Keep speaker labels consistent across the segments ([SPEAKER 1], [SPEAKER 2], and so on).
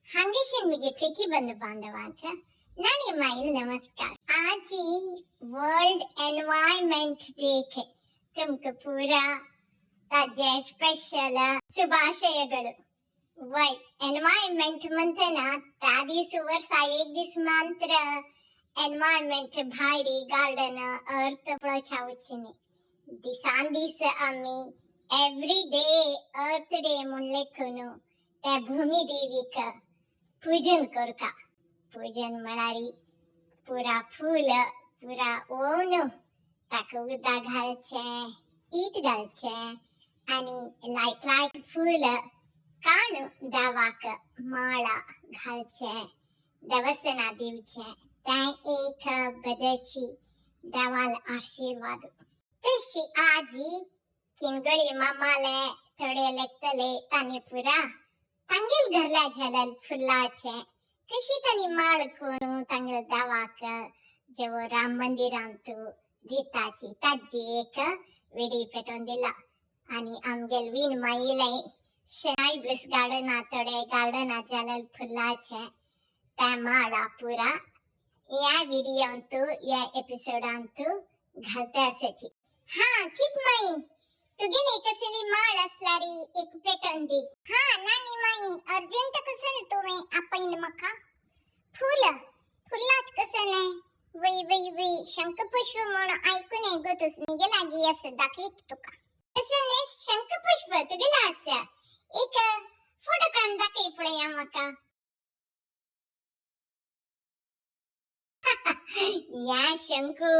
[SPEAKER 1] हांगेशीन मिगे प्रीती बंधु बांधवांक नानी माईल नमस्कार. आजी वर्ल्ड एनवायरमेंट डे तुमक पूरा ताजे स्पेशल शुभाशयಗಳು. वय एनवायरमेंट म्हणतना त्या दीस वर्सा एक दीस मात्र एनवायरमेंट भायरी गार्डन अर्थ पळोवच्या. दिसान दीस आमी एवरी डे अर्थ डे म्हूण लेखून त्या भूमी देवीक पूजन करता. पूजन म्हळ्यार पुरा फूल पुरा ओवन ताका उदक घालचें, ईट घालचें आनी लायक लायक फूल काण देवाक माळा घालचें, देवसना दिवचें. तें एक बदची देवाल आशिर्वाद. तशी आजी किनगळी मामाले थोडे लेखतले तांणी पुरा तांगेल घरल्या झेलल फुलाचें कशी तांणी माळ करून तांगेल देवाक जेव राम मंदिरांत दिताची ताजी एक विडी पेटोवन दिला. आनी आमगेल वीण माईले शनाई ब्लिस गार्डना थोडे गार्डना झेलल फुलाचें त्या माळा पुरा या व्हिडियोंतू या एपिसोडांतू घालते आसाची. हा कित माई तुगेले कसली माळ असल्यारी एक पेटोवन दी. हा नानी माई अर्जंट कसले तुवें आपयलें म्हाका? फूल फुलाच कसलें? वय वय वय शंखपुष्प म्हूण आयकून गो तुस मिगे लागीं आसा दाखयत तुका. कसलें शंखपुष्प तुगेलें आसा? एक फोटो काडून दाखय पळया म्हाका. या शंकू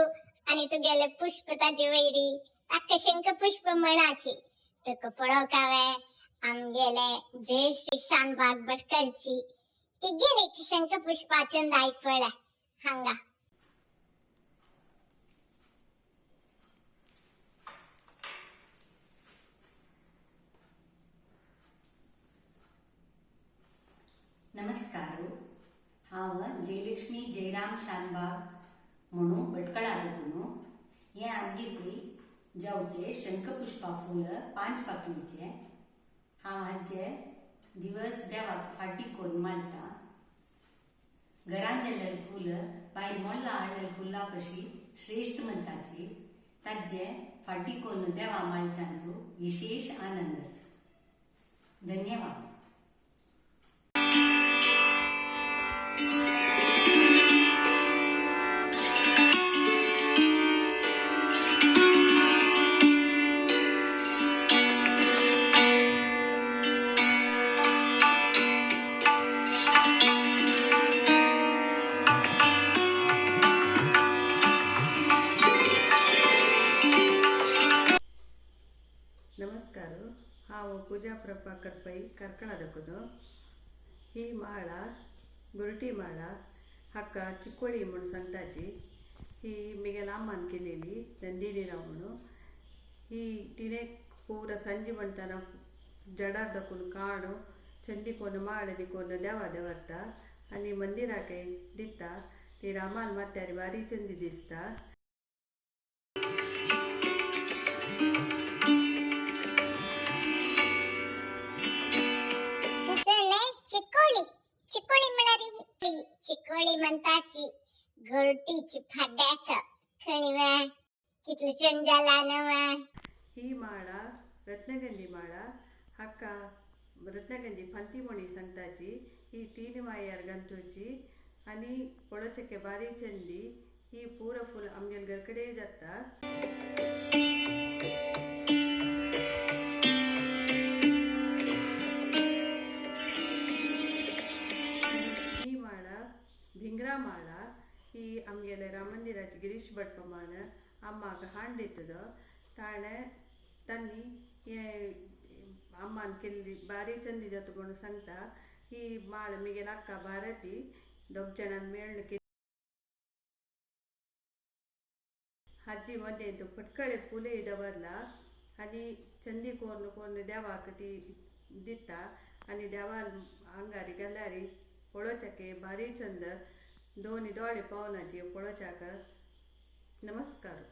[SPEAKER 1] आनी तुगेले पुष्प ताजे वयरी ताका शंखपुष्प म्हणाची. तुका पळोवंक हांवें आमगेले ज्येश्ठ शानभाग भटकळची तिगेले एक शंखपुष्पाचें दायक पळय हांगा.
[SPEAKER 2] नमस्कार. हांव जयलक्ष्मी जयराम शानबाग म्हणून भटकळा देखून हे आमगे पळय जावचे शंखपुष्पा फूल पांच पाकळीचे. हांव हाजे दिवस देवाक फाटी कोन्न माळटा. घरान जाल्ले फूल भायर मोडला हाडलेले फुलां कशी श्रेश्ठ म्हणटाची ताजे फाटी कोन्न देवा माळच्यांतू विशेश आनंद आसा. धन्यवाद.
[SPEAKER 3] नमस्कार. हांव पूजा प्रभाकर पै कार्कळा दाखून. ही माळा गुरटी माळा हाका चिकोळी म्हूण सांगताची. ही मिगेल अम्मान केलेली नंदिनी राव म्हणून. ही तिणे पुरा संजी म्हणटाना जडार दाखून काणू चंडी कोन्न माळ कोन्न देवा दवरता आनी मंदिराकय दिता. ती रामान मात्यार बारी चंदी दिसता.
[SPEAKER 1] कसलें चिकोळी? चिकोळी म्हळ्यार चिकोळी म्हणटाची गोरटीची फाड्याक खणिवे कितलें चंद जाला न्हू.
[SPEAKER 3] ही माळा रत्नगंधी माळा हाका रत्नगंधी फांती म्हणी सांगताची. ही तीन मायार गंतूची आनी पळोवचें बारी चंदी. ही पुरा फूल आमगेल घरकडे जाता. ही माळा भिंगरा माळा ही आमगेले राम मंदिराची गिरीश भट पमान अम्माक हांड दितद ताणें तांणी हे अम्मान केल्ली बारी चंदी जाता म्हणून सांगता. ही माळ मिगेल अक्का भारती दोग जाणां मेळ्ळ केली. हाजी मदें फटकळे फुलय दवरला आनी चंदी कोन्न कोन्न देवाक ती दिता आनी देवाल आंगारी गेल्यारी पळोवच्याक भारी चंद दोनी दोळे पावनाचे पळोवच्याक. नमस्कार.